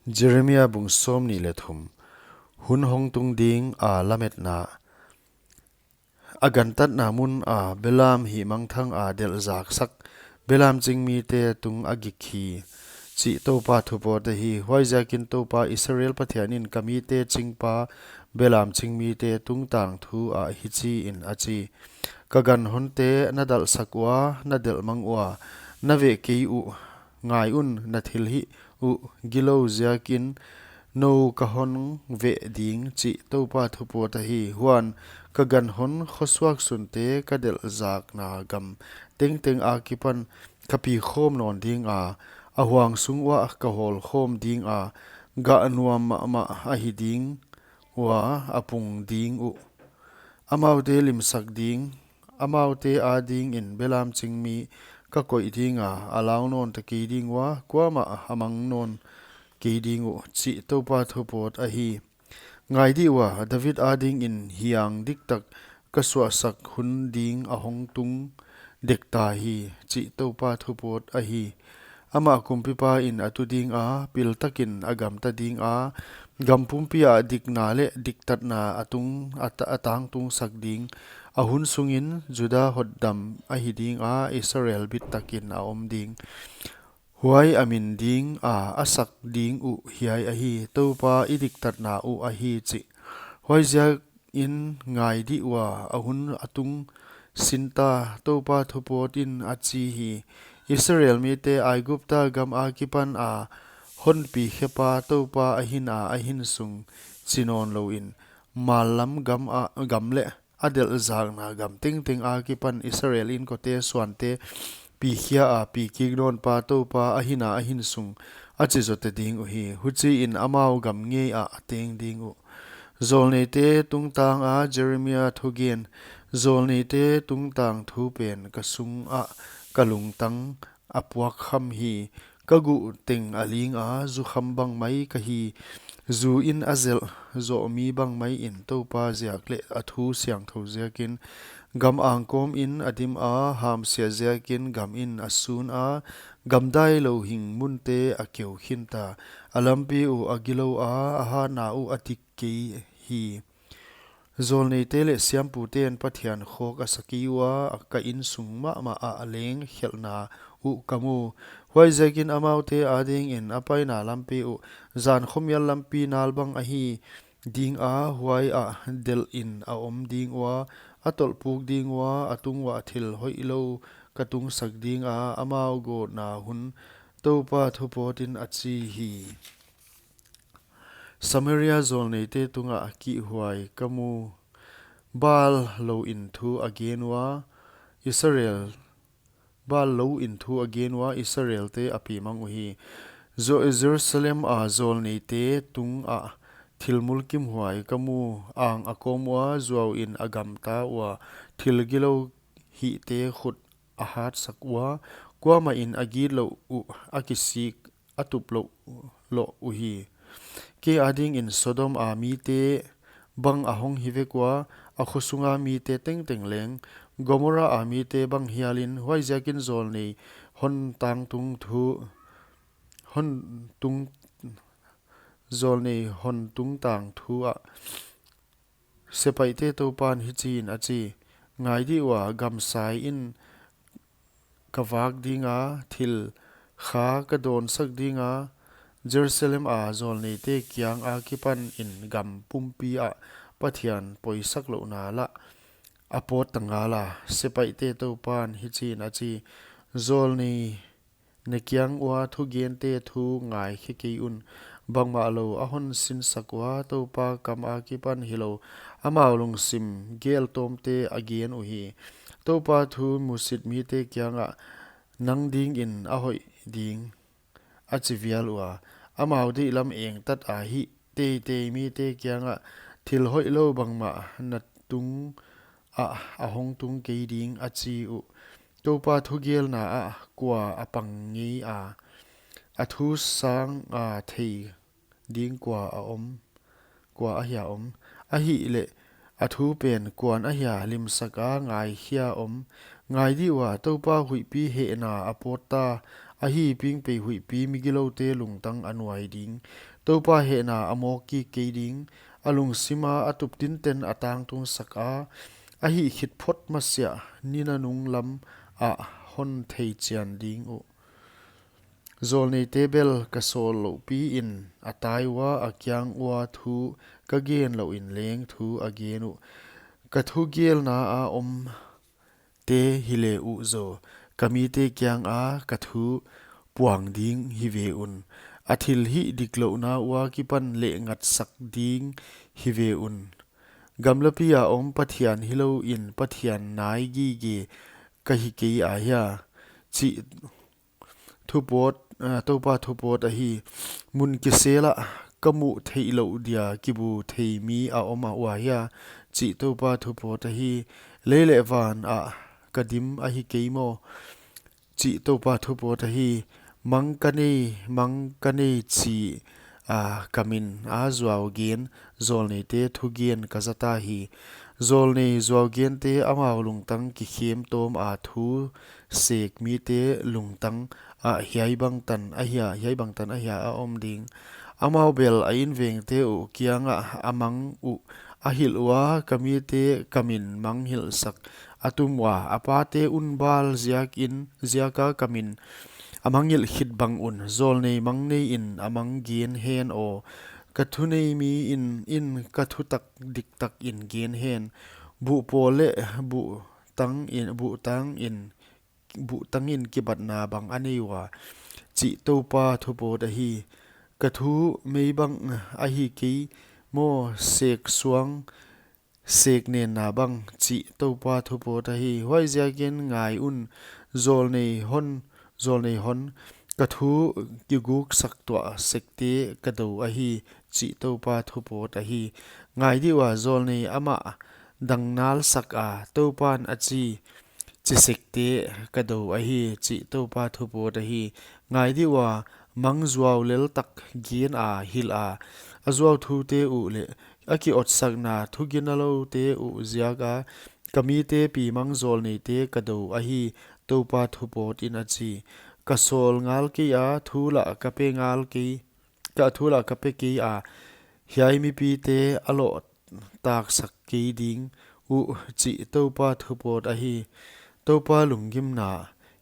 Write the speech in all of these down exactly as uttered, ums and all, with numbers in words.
Jeremia bung sawmnih leh thum. Hun hong tung ding a lametna. A gantatna mun a belam hihmangthang a delhzaksak belam chingmite tung a gik hi, chih Toupa thupawt ahi. Huaiziakin Toupa Israel Pathian in, ka mite chingpa belam chingmite tungtang thu ah hichiin a chi: Ka ganhonte na dalhsak ua, na delhmang ua, na veh kei uh. Ngai un, na thilhih uh gilou ziakin nou ka hon veh ding, chih Toupa thupawt ahi. Huan, ka ganhon khosuak sunte ka delhzakna gam tengteng akipan ka pi khawm nawn ding a, a huang sung uah ka hawl khawm ding a, gah nuam mahmah ahi ding ua, a pung ding uh. Amaute limsak ding, amaute adingin belam chingmi ka koih ding a, a lau nawn ta kei ding ua, kuamah a mang nawn kei ding uh, chih Toupa thupawt ahi. Ngai dih ua, David adingin hiang diktak ka suahsak hun ding a hong tung dekta hi, chih Toupa thupawt ahi. Amah kumpipa in a tu ding a, piltakin a gamta ding a, gam pumpi ah dikna leh diktatna a tung, a ta-, a tangtungsak ding. A hun sungin Juda hotdam ahi ding a, Israel bittakin a om ding. Huai a min ding a, a sak ding uh hiai ahi, Toupa i diktatna uh ahi, chih. Huaiziakin ngai dih ua, a hun a tung sinta, Toupa thupawt in a chi hi. Israel mite Aigupta gam akipan a hon pi khepa Toupa a hin a, a hin sung chi nawn louin, mallam gam a, gam leh a delhzakna gam tengteng akipan Israel inkote suante pi khia a, pi kik nawnpa Toupa a hin a, a hin sung a chi zote ding uhi. Huchiin amau gam ngei ah a teng ding uh. Zawlneite tungtang a Jeremia thugen. Zawlneite tungtang thu pen ka sung ah ka lungtang a puak kham hi. Ka guh teng a ling a, zu kham bang mai ka hi. Zu in a zelh zoh mi bang mai in Toupa ziak leh a thu siangthou ziakin gam angkawm in a dim a, hamsia ziakin gam in a sun a, gamdai louhing munte a keu khinta, a lampi uh a gilou a, a hatna uh a dik kei hi. Zawlneite leh siampute'n Pathian khawk a sa kei ua, ka insung mahmah ah leng khelhna uh ka mu. Huaiziakin amaute adingin a paina lampi uh, zan khomial lampi nal bang ahi ding a, huai ah delhin a om ding ua, a tolhpuk ding ua, a tung uah thil hoihlou ka tungsak ding a, amau gawtna hun, Toupa thupawt in a chi hi. Samaria zawlneite tungah kihhuai ka mu. Baal louin thu a gen ua, Israel, Baal louin thu a gen ua, Israelte a pi mang uhi. Zo-, Jerusalem a zawlneite tungah thil mulkimhuai ka mu. Ang a kawm ua, zuauin a gamta ua, thil gilou hihte khut a hatsak ua, kuamah in a gitlouh uh a kisik a tup louh loh uhi. Kei adingin Sodom a mite bang a hong hi vek ua, a khosunga mite tengteng leng, Gomorrah a mite bang hialin. Huaiziakin zawlnei hon tangtung thu, hon tung, zawlnei hon tungtang thu ah Sepaihte Toupan hichiin a chi: Ngai dih ua, gam sai in ka vak ding a, thil kha ka dawnsak ding a, Jerusalem a zawlneite kiang akipan in gam pumpi ah Pathian poisak louhna lah a pawt ta ngal a. Sepaihte Toupan hichiin a chi: Zawlnei na kiang ua thugente thu ngaikhe kei un. Bangmahlou a hon sinsak ua, Toupa kam akipan hilou, amau lungsim geltawmte a gen uhi. Toupa thu musit mite kiangah, nang dingin a hoih ding, a chi vial ua, amau deihlam engtat a hih teitei mite kiangah, thil hoihlou bangmah na tung ah a hong tung kei ding, a chi uh. Toupa thugelna ah kua a pang ngei a, a thu sang a thei ding kua a om, kua ahia om? Ahihleh a thu pen kuan ahia limsak a ngaikhia om? Ngai dih ua, Toupa huihpi hehna a pawt ta, ahi pingpei huihpi migiloute lungtang a nuai ding. Toupa hehna a mawk kik kei ding. A lungsim a a tup tinten a tangtung sak a, a hihkhit phot masiah ni nanung lam ah hon theichian ding uh. Zawlneite bel ka sawl louhpi in a tai ua, a kiang ua thu ka gen louh in leng thu a gen uh. Ka thugelna a om te hi le uh zaw, ka mite kiang a ka thu puang ding hi ve un. A thilhih diklouhna ua kipan lehngatsak ding hi ve un. Gamlapi a om Pathian hilou in Pathian nai gige ka hi kei a hia, chih thupawt, ah, Toupa thupawt ahi. Mun kisel ah ka muh theih louh dia kibu thei mi a om a ua hia, chih Toupa thupawt ahi. Lei leh van ah ka dim ahi kei maw, chih Toupa thupawt ahi. Mang ka nei, mang ka nei chi a ka min a zuau gen zawlneite thugen ka zata hi. Zawlnei zuaugente amau lungtang kikhem tawm a thu sek mite lungtang ah hiai bangtan ahia, hiai bangtan ahia a om ding. Amau bel a invengte uh kiang ah a mang uh a hilh ua, ka mite ka min manghilhsak a tum ua, a pate unbal ziak in, ziak a ka min a mangngilh khit bang un. Zawlnei mang nei in a mang gen hen aw, ka thunei mi in, in ka thutak diktak in gen hen. Buh pawl leh buh tang in, buh tang in, buh tang in kibatna bang a nei ua, chih Toupa thupawt ahi. Ka thu mei bang ahi kei maw, sek suang sek nenna bang, chih Toupa thupawt ahi. Huaiziakin ngai un, zawlnei hon, zawlnei hon, ka thu kiguksak tuah sekte ka dou ahi, chih Toupa thupawt ahi. Ngai di ua, zawlnei amah dangnal sak a, Toupan a chi, chi sekte ka dou ahi, chih Toupa thupawt ahi. Ngai di ua, mang zuau lel tak gen a hilh a, a zuau thute uh leh a kiotsakna thuginaloute uh ziak a, ka mite pi mang zawlneite ka dou ahi, Toupa thupawt in a chi. Ka sawl ngal kei a, thu lah ka pe ngal kei, ka thu lah ka pe kei a, hiai mipite a loh taksak kei ding uh, chih Toupa thupawt ahi. Toupa lunggimna.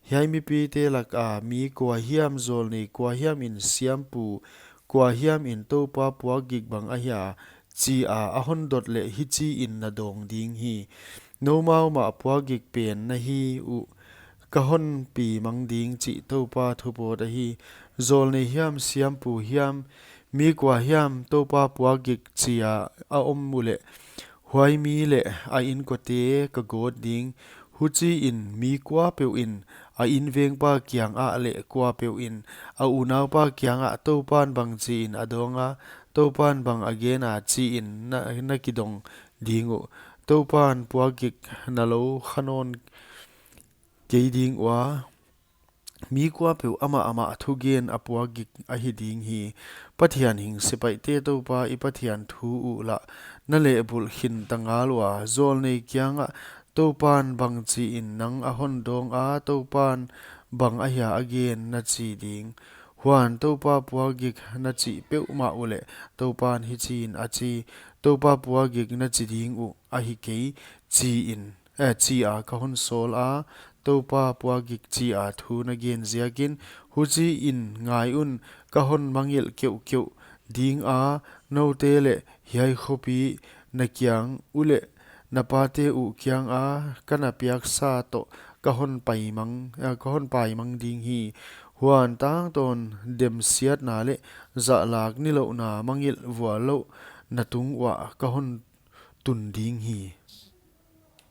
Hiai mipite lak a mi kua hiam, zawlnei kua hiam in, siampu kua hiam in Toupa puakgik bang ahia, chi a a hon dot leh hichi in na dawng ding hi. Noumau mah puakgik pen na hi uh, ka hon pi mang ding, chih Toupa thupawt ahi. Zawlnei hiam, siampu hiam, mi kua hiam Toupa puakgik chi a a om uleh, huai mi leh a inkuante ka gawt ding. Huchi in mi kuapeuh in a invengpa kiang ah leh kuapeuh in a unaupa kiang ah, Toupan bangchi in a dawng a, Toupan bang a gen a, chi in na, na kidong ding uh. Toupan puakgik na lou kha nawn kei ding ua, mi kuapeuh amah amah thugen a puakgik ahi ding hi. Pathian hing, sepaihte Toupa i Pathian thu uh lah na lehbulh khin ta ngal ua, zawlnei kiang ah, Toupan bangchi in nang a hon dawng a, Toupan bang ahia a gen, na chi ding. Huan Toupa puakgik na chih peuhmah uleh, Toupan hichi in a chi, Toupa puakgik na chi ding uh ahi kei, chi in, eh, chi a ka hon sawl a, Toupa puakgik chi a thu na gen ziakin. Huchi in ngai un, ka hon mangngilh keuhkeuh ding a, noute leh hiai khopi na kiang uleh na pate uh kiang a ka na piaksa toh ka hon pai mang, eh, ka hon pai mang ding hi. Huan tangtawn demsiatna leh zahlak nilouhna, mangngilh vuallouhna tung uah ka hon tun ding hi.